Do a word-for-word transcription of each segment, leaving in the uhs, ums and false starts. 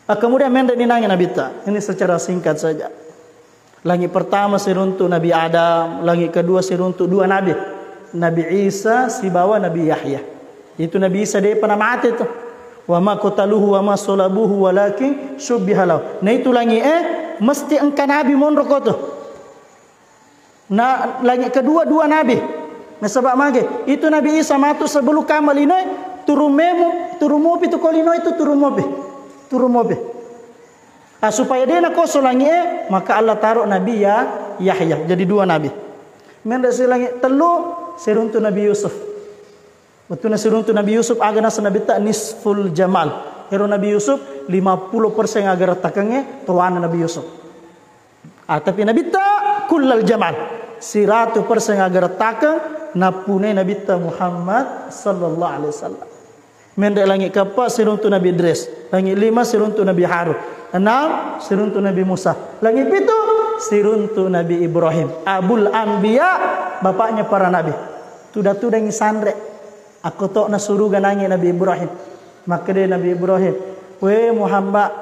Ah, kemudian menre ni nangi Nabitta. Ini secara singkat saja. Langit pertama siruntu Nabi Adam, langit kedua siruntu dua nabi. Nabi Isa sibawa Nabi Yahya. Itu Nabi Isa depa namate tu. Wa ma qataluhu wa ma salabuhu walakin syubbiha lahu. Nah, itu langit, eh, mesti engka nabi monro ko tu. Na langit kedua dua nabi. Nasaba mage, itu Nabi Isa matu sebelum kama linoe, turun memu, turun mopi tu ko linoe tu turun mopi. Turun mopi. Ah, supaya de nakoso langit, eh, maka Allah taruh Nabi ya Yahya. Jadi dua nabi. Menre si langit tellu, siruntu Nabi Yusuf. Wettunna siruntu Nabi Yusuf, aga nasa Nabitta nisful jamal. Ero Nabi Yusuf, lima puluh persen aga rettakengnge, toana Nabi Yusuf. Ah, tapi Nabitta kullal jamal. Siratu persen aga rettakeng, nappunai Nabitta Muhammad sallallahu alaihi wasallam. Menre langit keempat, siruntu Nabi Idris. Langit lima, siruntu Nabi Harun. Enam, siruntu Nabi Musa. Langit pitu, siruntu Nabi Ibrahim. Abul Anbiya, bapaknya para nabi. Tuda-tudangi sanre. Akko to'na suruga nangi Nabi Ibrahim. Makkeda Nabi Ibrahim, "We Muhammad,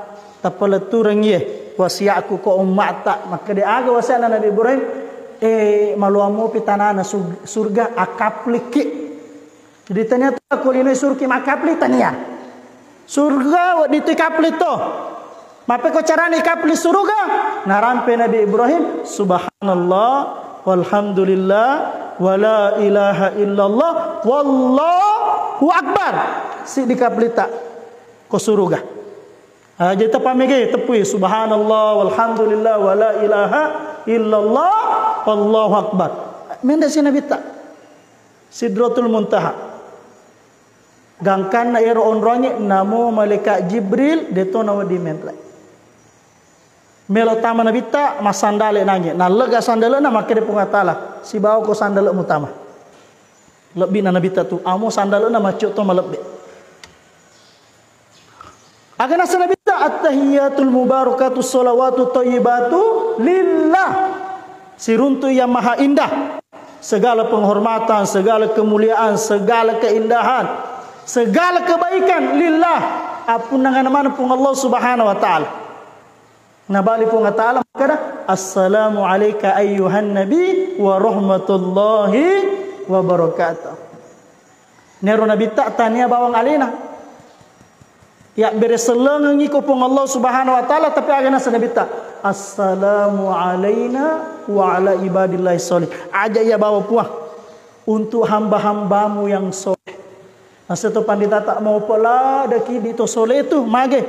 tapalettureng ye wasiatku ko umma'ta." Makkeda aga wasiatna Nabi Ibrahim? Eh, maloang mopi tanana sur-, surga, akaplikki. Jadi tania tu ko lino surki makapli tania. Surga wedding tu ikapli to. Mappekko carani kapli suruga? Narampe Nabi Ibrahim, "Subhanallah, walhamdulillah, wala ilaha illallah, wallahu akbar." Siddi kaplita ko suruga. Ah, jadi tapamege, tepui, "Subhanallah, walhamdulillah, wala ilaha illallah, wallahu akbar." Menre si Nabitta. Sidratul Muntaha. Gangkanna ero onroangnge, namo malaikat Jibril, deto nawedding menre. Melo tama Nabitta, massandale nangi. Nallega sandale'na, makkeda Puang Allah Ta'ala, "Sibawa ko sandale'mu tama." Lebbi'na Nabitta tu, amo sandale'na maccio to malebbi. Aga nasa Nabitta, "At-tahiyyatul mubarakatus shalawatut thayyibatu lillah." Siruntu yang maha indah. Segala penghormatan, segala kemuliaan, segala keindahan, segala kebaikan lillah. Appunnangana maneng Puang Allah Subhanahu wa Ta'ala. Nabali Puang Allah Ta'ala makkeda, "Assalamu alaika ayyuhan nabi wa rahmatullahi wa barakatuh." Nero Nabitta tania bawang alena. Yabbere sellengengngi ko Puang Allah Subhanahu wa Ta'ala, tapi aga nasa Nabitta, "Assalamu alaina wa ala ibadillahi sholih." Aja iya bawa Puang untuk hamba-hambamu yang soleh. Nasa to pandita tak mau pela daki di to soleh tu mage.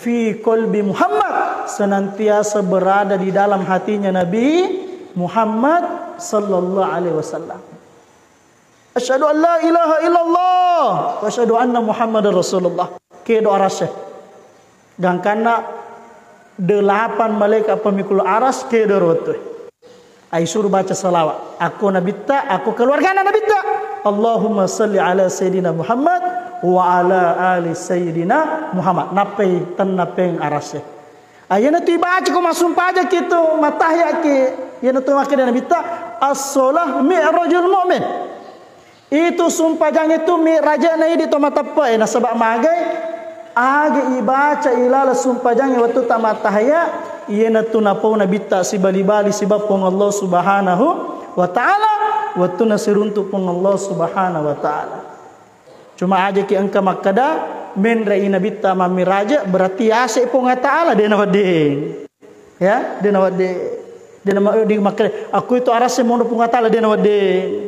Fi qalbi Muhammad, senantiasa berada di dalam hatinya Nabi Muhammad sallallahu alaihi wasallam. Asyhadu an la ilaha illallah wa asyhadu anna Muhammadar Rasulullah. Kedo arasy. Gangkanna delapan malaikat pemikul aras kedo rotu. Ai suruh baca salawat. Aku Nabitta, aku keluargana Nabitta. Allahumma salli ala Sayyidina Muhammad wa ala ali Sayyidina Muhammad. Nappai tenna peng arasy. Ayyana tu ibaca ko masumpajaki tu, matahiyaki. Yana tu makkeda Nabitta, "As-shalah mi'rajul mu'min." Itu sumpajang itu mi'rajna idi to mateppe'e, nasaba magai aga ibaca ilala sumpajangnge wettu tamattahaya, iyanatu napau Nabitta sibali-bali siba Puang Allah Subhanahu wa Ta'ala, wettunna siruntu Puang Allah Subhanahu wa Ta'ala. Cuma ajaki engka makkeda, menre i Nabitta mammiraja, berarti yase Puang Allah Ta'ala, dena wedding. Ya, dena wedding. Dena ma-, wedding makkeda, "Aku itu arasnya mono Puang Allah Ta'ala," dena wedding.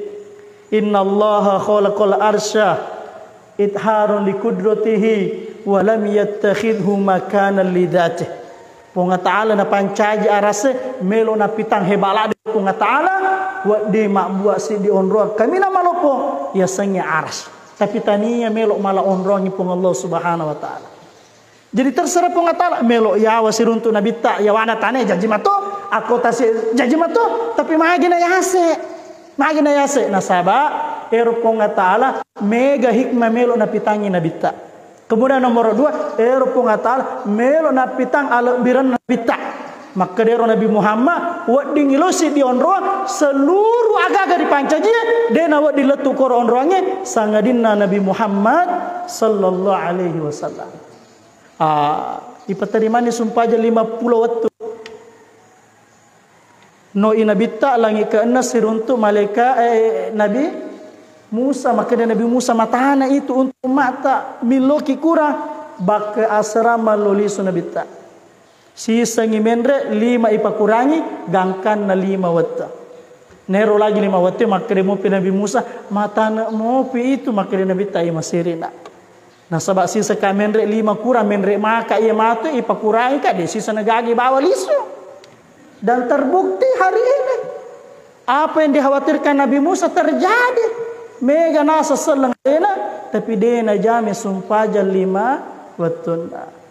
"Innallaha khalaqal arsya itharun li qudratihi wa lam yattakhidhu makanan li dzatih." Puang Allah Ta'ala napancaji arase melo napitang heba ladde Puang Allah Ta'ala, wedding mabbua siddi onroang kaminang maloppo, yasengnge aras. Tapi tania melo mala onroangi Puang Allah Subhanahu wa Ta'ala. Jadi terserah Puang Allah Ta'ala, melo yawa siruntu Nabitta, yawana tane jaji mato, akko tase jaji mato, tapi magina yase. Magina yase. Nasaba, ero Puang Allah Ta'ala, mega hikmah melo napitangi Nabitta. Kemudian nomor dua, ero Puang Allah Ta'ala, melo napitang alebbiran Nabitta. Makkedero Nabi Muhammad, wedding ilosi di onroang, seluruh agaga dipancajie, dena wedding lettu koro onroangnge, sangadinna Nabi Muhammad sallallahu alaihi wasallam. Ah, Ipatarimani sumpajang lima pulo wettu. No i Nabitta langi keenna siruntu malaika, eh, Nabi Musa, makkeda Nabi Musa, "Matana itu untuk umma'ta, milloki kura?" Bakke asera mallo lisu Nabitta. Sisengi menre lima ipakurangi, gangkanna lima wetta. Nero lagi lima wette, makkeda mopi Nabi Musa, "Matana mopi itu," makkeda Nabitta, "Iya masirina." Nasaba siseka menre lima kura, menre maka iya matu ipakurangi ka, de sisa nagagi bawa lisu. Dan terbukti hari ini, apa yang dikhawatirkan Nabi Musa terjadi. Mega nasa selleng alena, tapi de najami sumpajang lima wettunna.